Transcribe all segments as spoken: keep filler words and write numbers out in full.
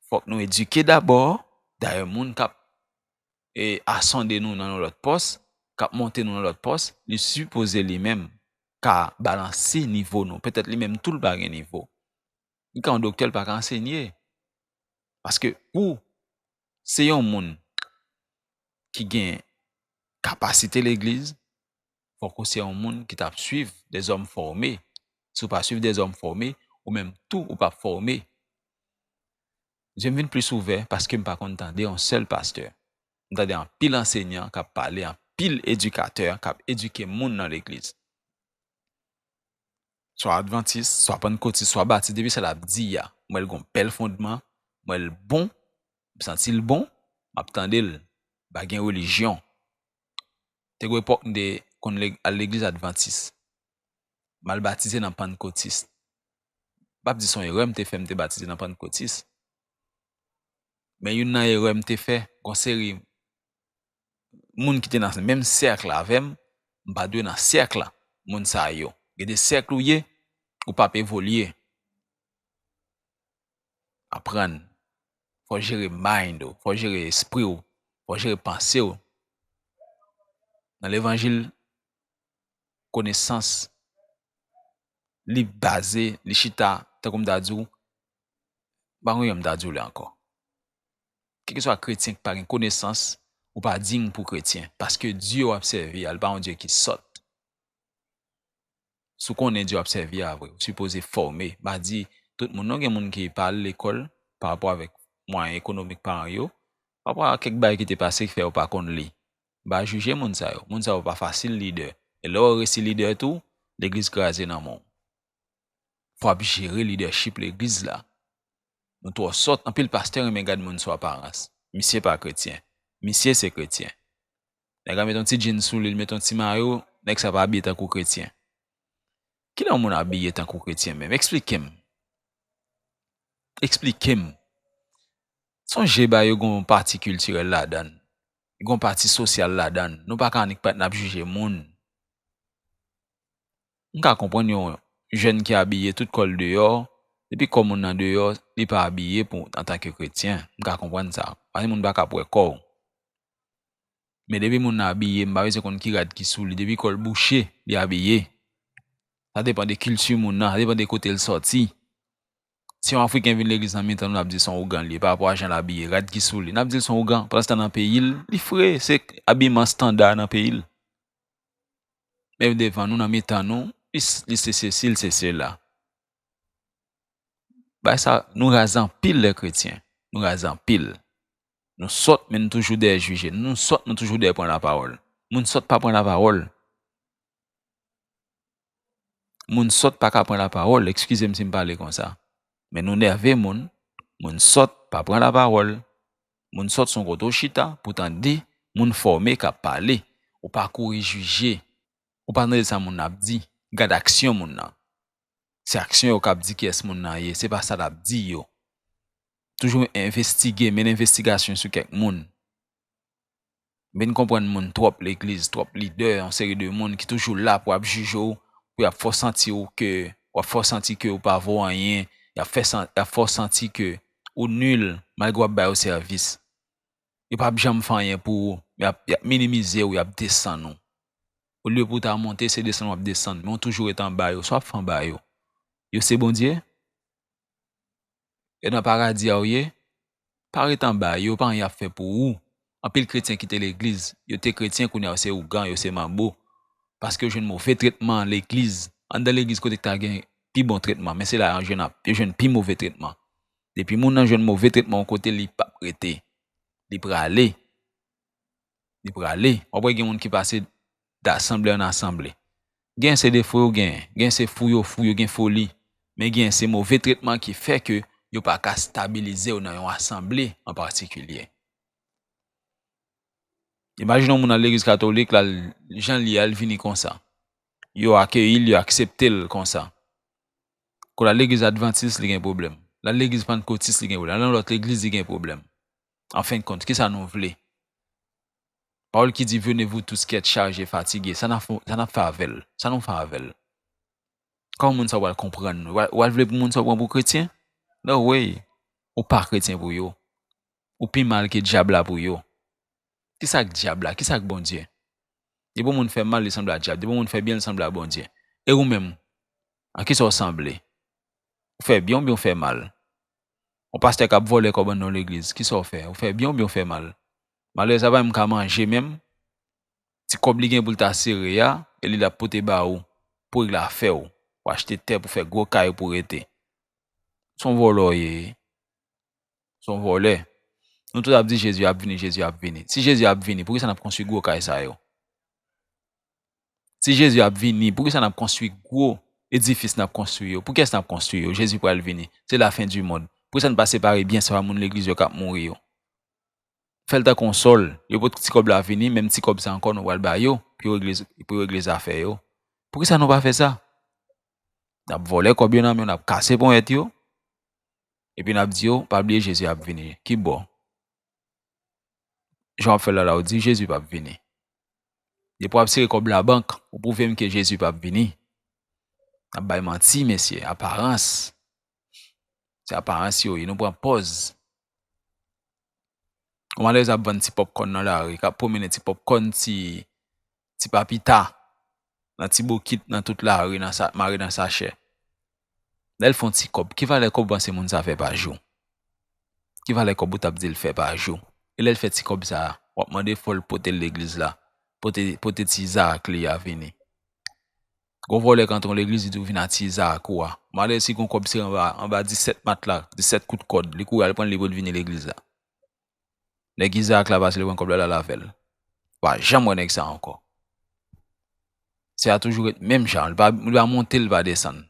Fòk nou edike dabò. Dayè, moun k ap e, asande nou nan yon lòt pòs, k ap monte nou nan lòt pòs, li sipoze li menm ka balanse nivo nou. Petèt li menm tou l pa gen nivo. Li ka yon doktè, l pa ka ansenye. Paske pou se yon moun ki gen kapasite legliz, fòk ou se yon moun ki t ap swiv dèzòm fòme. Si w pa swiv dèzòm fòme, ou menm tou ou p ap fòme. Je m vin plis ouvè paske m pa konn tande yon sèl pastè. M tande anpil ansenyan k ap pale, anpil edikatè k ap edike moun nan legliz. Swa advantis, swa pannkotis, swa batis, depi sa l ap di a, m wè l gon bèl fondman, m wè l bon, m santi l bon, m ap tande l. Pa gen relijyon. Te gon epòk m te konn le- al legliz advantis. M al batize nan pannkotis. M p ap di se yon erè m te fè, m te batize nan pannkotis. Men youn nan erè m te fè, gon seri moun ki te nan menm sèk la avè m, m pa dwe nan sèk la, moun sa yo. Gen de sèk ou ye, ou p ap evolye. Aprann. Fò w jere mind ou, fò w jere espri w, fò w jere panse w. Nan levanjil, konesans, li baze, li chita, tankou m ta di w, m pa konn jan m ta di w li ankò. Kèlkeswa kretyen ki pa gen konesans, ou pa diy pou kretyen, paske Dye w ap sèvi a, li pa yon Dye ki sòt. Si w konnen Dye w ap sèvi a vre, ou sipoze fòme. M pa di tout moun non, gen moun ki pa al lekòl pa rapò avèk mwayen ekonomik paran yo, pa rapò a kèk bagay ki te pase ki fè yo pa konn li. M pa jije moun sa yo. Moun sa yo pa fasil lidè. E lè w resi lidè tou, legliz kraze nan men w. Fò w ap jere lidèchip legliz la. Nou twò sòt, anpil pastè renmen gad moun sou aparans. Misye pa kretyen. Misye se kretyen. Nèg la met yon ti djin sou li, li met yon ti mayo, nèg sa pa abiye tankou kretyen. Kilè yon moun abiye tankou kretyen menm? Eksplike m. Eksplike m. Sonje bagay yo gon pati kiltirèl ladan l. Gon pati sosyal ladan l. Nou pa ka annik pa n ap jije moun. M ka konprann yon jèn ki abiye tout kò l deyò, depi kò moun nan deyò, li pa abiye pou, antanke kretyen. M ka konprann sa. Paske moun pa ka ap wè kò w. Men depi moun nan abiye, m pa bezwen konn ki rad ki sou li. Depi kò l bouche, li abiye. Sa depann de kilti moun nan, sa depann de kote l sòti. Si yon Afriken vin legliz nan mitan nou, n ap di se yon ougan li ye, pa rapò a jan l abiye, rad ki sou li. N ap di l se yon ougan, pandan se tan nan peyi l, li fre, se abiman estanda nan peyi l. Men devan nou, nan mitan nou, li, s- li se sesi, li se sela. Bagay sa, nou raz anpil lè kretyen. Nou raz anpil. Nou sòt, men nou toujou dèyè jije. Nou sòt, nou toujou dèyè pran lapawòl. Moun sòt pa pran lapawòl. Moun sòt pa ka pran lapawòl, eskize m si m pale konsa. Men nou nève moun. Moun sòt pa pran lapawòl. Moun sòt se yon kote w chita pou tande moun fòme k ap pale. Ou pa kouri jije. Ou pa tande sa moun nan ap di. Gad aksyon moun nan. Se aksyon yo k ap di kiyès moun nan ye, se pa sa l ap di yo. Toujou envestige, mennen envestigasyon sou kèk moun. Vin konprann moun twòp legliz, twòp lidè, yon seri de moun ki toujou la pou ap jije w, pou y ap fè w santi w ke, w ap fè w santi ke w pa vo anyen, y ap fè san- y ap fè w santi ke ou nil, malgre w ap ba yo sèvis. Yo p ap janm fè anyen pou ou, y ap, y ap minimize w, y ap desann ou. Olye pou w ta monte, se desann w ap desann, men w toujou ret anba yo, sa w ap fè anba yo? Yo se Bondye? E nan paradi a w ye? Pa ret anba yo, pa anyen y ap fè pou ou. Anpil kretyen kite legliz, yo te kretyen, kounye a yo se ougan, yo se manbo. Paske yo jwenn move tretman legliz. Anndan legliz kote k ta gen pi bon tretman, men se la yo jwenn ap- yo jwenn pi move tretman. Depi moun nan jwenn move tretman yon kote, li p ap rete. Li prale. Li prale. W ap wè gen moun ki pase d asanble an asanble. Gen se defo yo genyen, gen se fou yo fou, yo gen foli. Men gen se move tretman ki fè ke yo pa ka stabilize w nan yon asanble an patikilye. Imajine yon moun nan legliz katolik la, jan l ye a, l vini konsa. Yo akeyi l, yo aksepte l konsa. Kou l al legliz advantis, li gen pwoblèm. L al legliz pantkotis, li gen pwoblèm. L al nan lòt legliz, li gen pwoblèm. An fen de kont, kisa nou vle? Pawòl ki di, venez vous tous qui êtes chargés, fatigués. Sa n ap fè, sa n ap fè avè l? Sa nou fè avè l? Kòman moun sa w pral konprann nou? W al vle pou moun sa w pran pou kretyen? No way. Ou pa kretyen pou yo. Ou pi mal ke dyab la pou yo. Kisa k dyab la? Kisa k Bondye? Depi yon moun fè mal, li sanble a dyab. Depi yon moun fè byen, li sanble a Bondye. E ou menm? A kisa w sanble? Ou fè byen oubyen ou fè mal? Yon pastè k ap vòlè kòb anndan yon legliz, kisa w fè? Ou fè byen oubyen ou fè mal? Malerèz la pa menm ka manje menm. Ti kòb li gen pou l ta sere a, e li l ap pote ba ou pou regle afè w, pou achte tè, pou fè gwo kay pou rete. Se yon vòlè w ye. Se yon vòlè. Nou tout ap di Jezi ap vini, Jezi ap vini. Si Jezi ap vini, poukisa n ap konstwi gwo kay sa yo? Si Jezi ap vini, poukisa n ap konstwi gwo edifis n ap konstwi yo? Pou kiyès n ap konstwi yo? Jezi pral vini. Se lafen di mond. Poukisa n pa separe byen sa yo a moun legliz yo k ap mouri yo? Fè l tankou yon sòl. Yo pot ti kòb la vini, menm ti kòb sa ankò nou pral ba yo pou yo regle, pou yo regle zafè yo. Poukisa nou pa fè sa? N ap vòlè kòb yo nan men yo, n ap kase ponyèt yo. Epi n ap di yo, pa bliye Jezi ap vini. Ki bò? Jan w ap fè l la, la, ou di Jezi p ap vini. Depi w ap sere kòb labank, ou pwouve m ke Jezi p ap vini. N ap bay manti, mesye, aparans. Se aparans yo ye, nou pran pòz. Yon malerèz ap vann ti pòpkòn nan lari, k ap pwomennen ti pòpkòn, ti, ti papita, nan ti bokit, nan tout lari, nan sa, mare nan sachè. Lè l fè yon ti kòb, ki valè kòb ou panse moun sa fè pa jou? Ki valè kòb ou t ap di l fè pa jou? E lè l fè ti kòb sa a, w ap mande fò l pote l legliz la, pote, pote ti zak li a vini. Gon vòlè k antre yon legliz, li di w vin a ti zak ou a. Malerèz si gon kòb se anba, anba disèt matla, disèt kout kòd, li kouri al pran l, li pot vini legliz la. Nèg Izarak la pase, li pran kòb la, l al avè l. Pa janm wè nèg sa ankò. Se a toujou ret menm jan, li pa, li pa monte, li pa desann.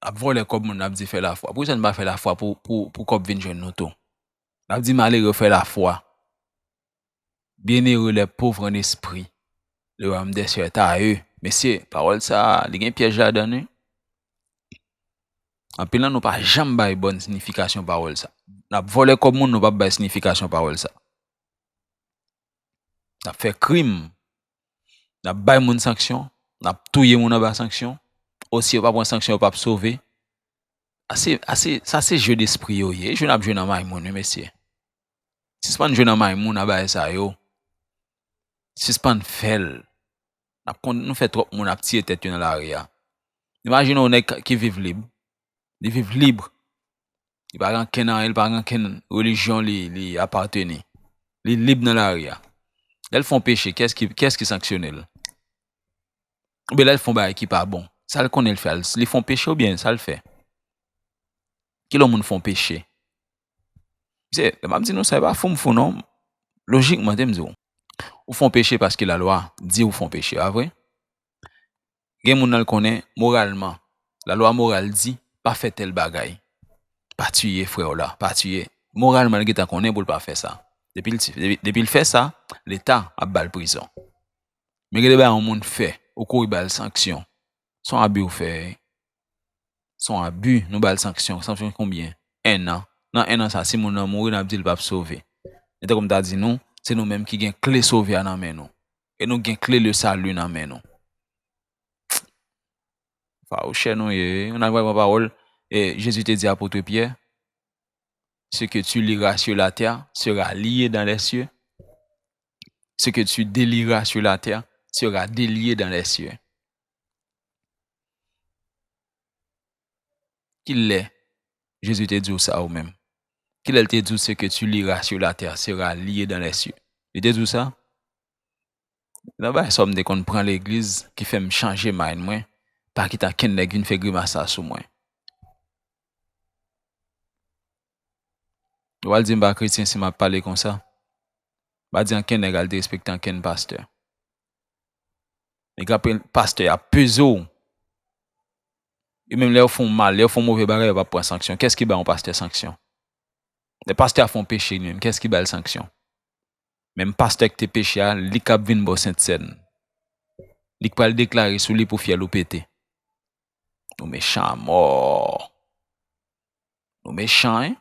Ap vòlè kòb moun, ap di fè lafwa. Poukisa n pa fè lafwa pou, pou, pou kòb vin jwenn nou tou? N ap di malere fè lafwa. Bienheureux les pauvres en esprit, le royaume des cieux est à eux. Mesye, pawòl sa a, li gen pyèj ladan l, wi. Anpil nan nou pa janm bay bòn siyifikasyon pawòl sa. N ap vòlè kòb moun, nou p ap bay siyifikasyon pawòl sa. N ap fè krim, n ap bay moun sanksyon, n ap touye moun anba sanksyon. Osi, yo pa pran sanksyon, yo p ap sove. Ase, ase, sa se je despri yo ye. Jwe n ap jwe nan may moun, wi, mesye. Sispann jwe nan may moun a bagay sa yo. Sispann fè l. N ap konn, nou fè twòp moun ap tiye tèt yo nan lari a. Imajine yon nèg ki viv lib. Li viv lib. Li pa gen ankenn anyen, li pa gen ankenn relijyon li, li apateni. Li lib nan lari a. Lè l fè yon peche, kiyès ki, kiyès ki sanksyone l? Oubyen lè l fè yon bagay ki pa bon, sa l konnen l fè a, li fè yon peche oubyen sa l fè? Kilè yon moun fè yon peche? Mesye, lè m ap di nou sa, e pa fou m fou non. Lojikman, te m di w, ou fè yon peche paske lalwa di w fè yon peche, pa vre? Gen moun nan l konnen, moralman, lalwa moral di, pa fè tèl bagay. Pa tiye frè w la, pa tiye. Moralman, l gentan konnen pou l pa fè sa. Depi l, depi, depi l fè sa, Leta ap ba l prizon. Men gen de bagay yon moun fè, ou kouri ba l sanksyon. Se yon abi w fè, wi. Se yon abi, nou ba l sanksyon. Sanksyon konbyen? En an. Nan en an sa, si moun nan mouri, n ap di l p ap sove. E tankou m ta di nou, se nou menm ki gen kle sove a nan men nou. E nou gen kle le salut nan men nou. Fawouchè nou ye, wi. Nou al pran pawòl, e Jezi te di apot Pyè, ce que tu lieras sur la terre sera lié dans les cieux. Ce que tu délieras sur la terre sera délié dans les cieux. Kilè Jezi te di w sa ou menm? Kilè l te di w ce que tu lieras sur la terre sera lié dans les cieux? Li te di w sa? Nan bagay sa w m te konn pran legliz ki fè m chanje mind mwen, pa kite ankenn nèg vin fè grimas sa sou mwen. Ou pral di m pa kretyen si m ap pale konsa. Pa di ankenn nèg al derespekte ankenn pastè. Nèg ap pastè ap peze w. E menm lè yo fè w mal, lè yo fè w move bagay, yo p ap pran sanksyon. Kiyès ki bay yon pastè sanksyon? Lè pastè a fè yon peche li menm, kiyès ki ba l sanksyon? Menm pastè ki te peche a, li k ap vin ba w sentsèn. Li k pral deklare sou li pou fyèl ou pete. Nou mechan anmò. Nou mechan, wi.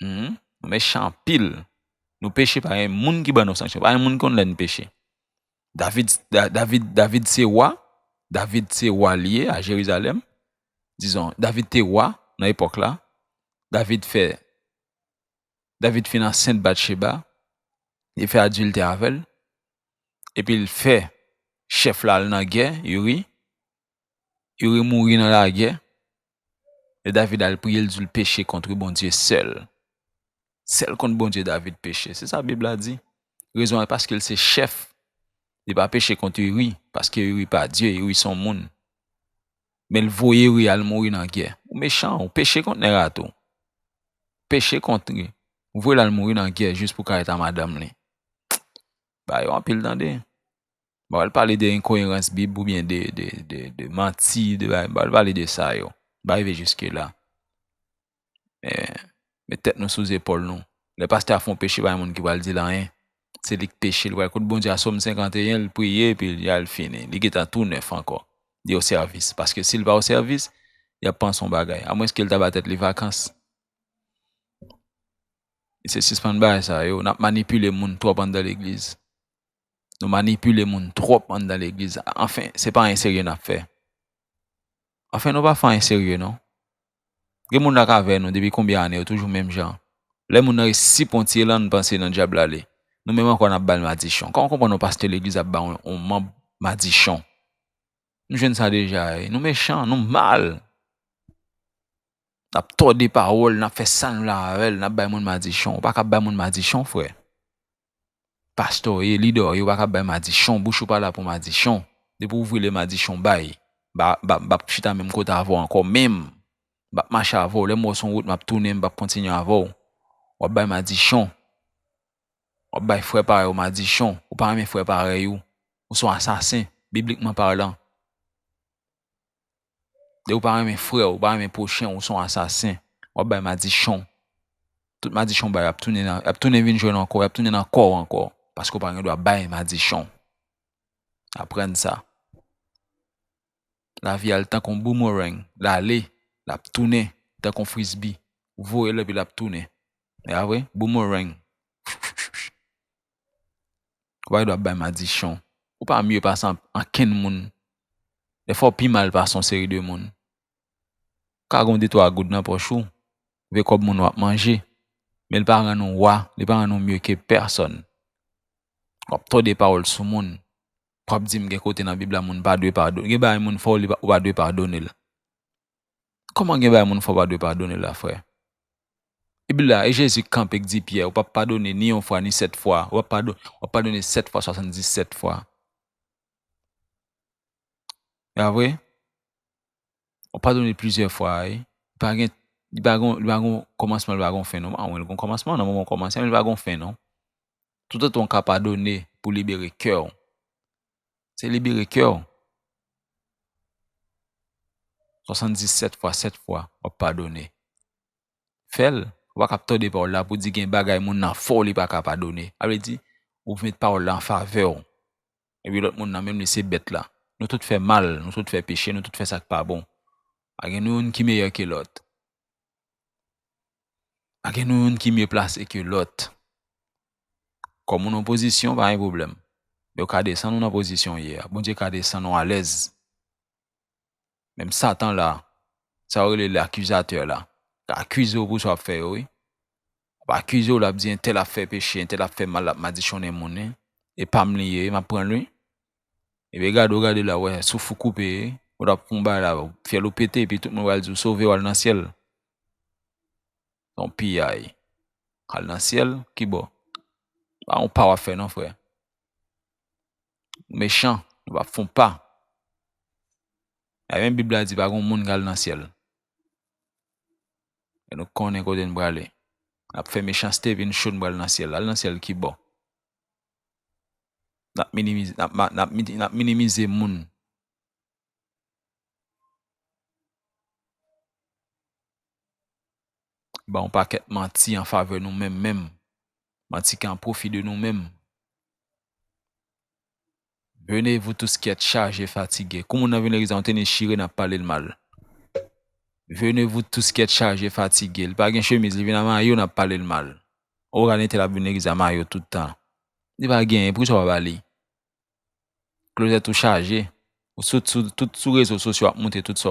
Hmm, nou mechan anpil. Nou peche, pa gen moun ki ban nou sanksyon. Pa gen moun ki konn lè n peche. David, Da-, David, David se wa. David se wa li ye a Jerizalèm. Dizon, David te wa. nan epòk la, David fè, David fin ansent Batcheba, li fè adiltè avè l, epi l fè chèf la al nan gè, Iri. Iri mouri nan lagè. E David al priye, l di l peche kont Bondye sèl. Sèl kont Bondye David peche. Se sa Bib la di. Rezon an paske l se chèf. Li pa peche kont Iri, paske Iri pa Dye, Iri se yon moun. Men l voye Iri al mouri nan gè. Ou mechan, ou peche kont nèg la tou. Peche kont li. Ou voye l al mouri nan gè jis pou ka rete a madanm li. Ba yo anpil tande. M pa pral pale de enkoyerans Bib oubyen de, de, de, de manti, de bagay. M pa pral pale de sa yo. M pa rive jiske la. Men, met tèt nou sou zepòl nou. Lè pastè a fè yon peche, pa gen moun ki pral di l anyen. Se li k peche. Li pral kot Bondye a Sòm senkanteyen, li priye, epi li al fini. Li gentan tou nèf ankò. Li o sèvis. Paske si l pa o sèvis, y ap panse yon bagay. Amwenske l ta ba tèt li vakans. Mesye, sispann bagay sa yo. N ap manipile moun twòp anndan legliz. Nou manipile moun twòp anndan legliz. Anfen, se pa anyen serye n ap fè. Anfen, nou pa fè anyen serye, non. Gen moun la k avè nou depi konbyen ane, yo toujou menm jan. Lè moun nan resi pon ti elan, n panse nan dyab l ale. Nou menm ankò n ap ba l madichon. Kòman w konprann yon pastè legliz ap ba yon, yon manm madichon? Nou jwenn sa deja, wi. Nou mechan, nou mal. N ap tòde pawòl, n ap fè sa n vle avè l, n ap bay moun madichon. Ou pa ka bay moun madichon, frè. Pastè w ye, lidè w ye, ou pa ka bay madichon. Bouch ou pa la pou madichon. Depi w vre lè madichon bay, ba, ba, m p ap chita menm kote avè w ankò, menm. M p ap mache avè w. Lè m wè w sou wout, m ap tounen, m p ap kontinye avè w. W ap bay madichon. W ap bay frè parèy ou madichon. Ou pa renmen frè parèy ou. Ou se yon asasen, biblikman palan. Lè ou pa renmen frè w, ou pa renmen pwochen w, ou se yon asasen. W ap bay madichon. Tout madichon w bay, y ap tounen nan, y ap tounen vin jwenn ankò, y ap tounen nan kò w ankò. Paske w pa gen dwa bay madichon. Aprann sa. Lavi a l tankou yon boomerang. L ale, l ap tounen, tankou yon frisbee. Ou voye l epi l ap tounen. E a vre? Boomerang. Ou pa gen dwa bay madichon. Ou pa mye pase an-, ankenn moun. Dèfwa w pi mal pase yon seri de moun. Ou ka gen yon de twa goud nan pòch ou, vye kòb moun w ap manje, men l pa rann ou wa, li pa rann ou mye ke pèsòn. W ap tòde pawòl sou moun. W ap di m gen kote nan Bib la moun pa dwe padone. Gen bagay moun fè w, li pa, ou pa dwe padone l. Kòman gen bagay moun fè w pa dwe padone l la, frè? Bib la, e Jezi k kanpe k di Pyè, ou p ap padone ni yon fwa, ni sèt fwa. Ou p ap pado-, w ap padone sèt fwa, swasanndisèt fwa. E a vre? W ap padone plizyè fwa, wi. Li pa gen, li pa gen, li pa gen kòmansman, li pa gen fen, non. A, wi, li gen kòmansman, nan moman w kòmanse, men li pa gen fen, non. Toutotan w ka padone pou libere kè w. Se libere kè w. Swasanndisèt fwa sèt fwa, w ap padone. Fè l. Ou pa ka ap tòde pawòl la pou di gen bagay moun nan fè w li pa ka padone. Sa vle di, ou met pawòl la an favè w. Epi lòt moun nan menm li se bèt la. Nou tout fè mal, nou tout fè peche, nou tout fè sa k pa bon. Pa gen nou youn ki meyè ke lòt. Pa gen nou youn ki mye plase ke lòt. Kòm ou nan pozisyon, pa gen pwoblèm. Men yo ka desann ou nan pozisyon w ye a. Bondye ka desann ou alèz. Menm Satan la, sa yo rele lakizatè la, ka akize w pou sa w ap fè yo, wi. L ap akize w, l ap di, entèl ap fè peche, entèl ap fè mal, l ap madichonnen moun, wi. E pa m li ye, m ap pran l, wi. Epi gade w gade la, w wè souf ou koupe, w t ap fè yon bagay la, fyèl ou pete, epi tout moun pral di w sove, w al nan syèl. Se yon piyay. Al nan syèl, ki bò? Pa yon pa w ap fè non, frè. Ou mechan, nou p ap fè yon pa. E menm Bib la di pa gen moun k al nan syèl. E nou konnen kote n prale. N ap fè mechanste epi n cho n pral nan syèl. Al nan syèl ki bò? N ap minimize, n ap ma-, n ap miti-, n ap minimize moun. Ba yon pakèt manti an favè nou menm menm. Manti ki an pwofi de nou menm. Venez, vous tous qui êtes chargés, fatigués. Kou moun nan vin legliz la, yon tenis chire, n ap pale l mal. Venez, vous tous qui êtes chargés, fatigués. Li pa gen chemiz, li vin a mayo, n ap pale l mal. Ou gade entèl ap vin legliz a mayo tout tan. Li pa genyen, poukisa w pa ba li? Klozèt ou chaje. Ou sou, sou, tout sou rezo sosyo ap montre tout sa